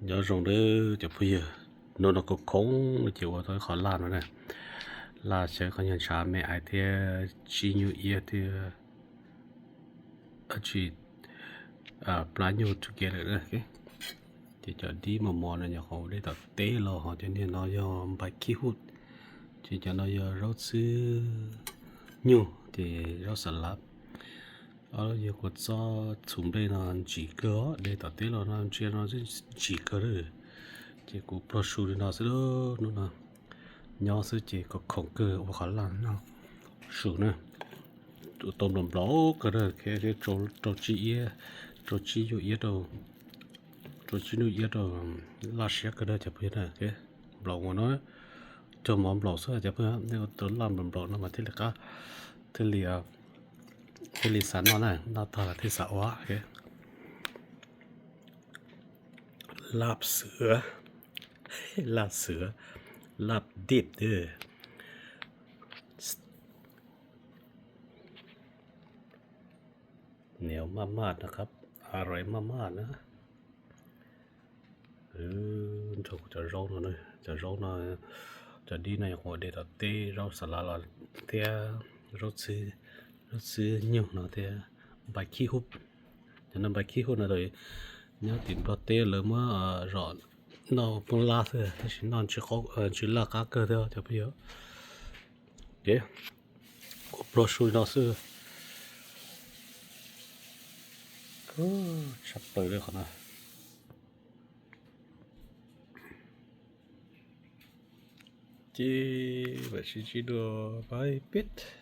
Nyob zoo nawb cov phooj ywg, hnub no kuv khoom ces ua tau ib qho laj no na. Laj xyaw qhov nyuag ntshav me ais thiab tsib nyuj iab thiab dab tsi, plab nyuj together na. Ces cov dib mos mos no nyuam qhuav ua dej tom teb los, ho cov niag no yog npais khib huj. Ces cov no yog zaub txhwb nyuj ces zaub xas lav. Yog kua txob txhuv nplej no ntsim kawg, de tom teb los no ntsia no ntsim kawg lawm. Ces kuv pluag su li no xwb, hnub no nyob xwb ces kuv khoom kawg ua qhov laj no su na. Tau nplaum nplaum kawg na, rau tsib iab, rau tsib nyuj iab rau, rau tsib nyuj iab rau, laj siab kawg na cov phooj ywg na. Nplaum ua no cog mov nplaum xwb cov phooj ywg, nej ua tau laj nplaum nplaum no mas thiaj li qab, thiaj li, thiaj li xav noj na, noj tag lawm thiaj xav ua. Laj xwb, laj xwb, laj dib. เหนียวมากๆนะครับ อร่อยมากๆนะ. Nrog kuv cov zaub no, cov zaub no, cov dib no yog kuv de tom teb, zaub xas lav los thiab, zaub txhwb, zaub txhwb nyuj no thiab npais khib huj. Cov no npais khib huj no nyob tim Nplog teb lawv muab zom noj poob lab xwb, tab sis noj ntsws laj qab kawg thiab cov phooj ywg. Ces kuv pluag su li no xwb. Tshaj plaws li qhov no. Ces vam sib ntsib dua, bye bye.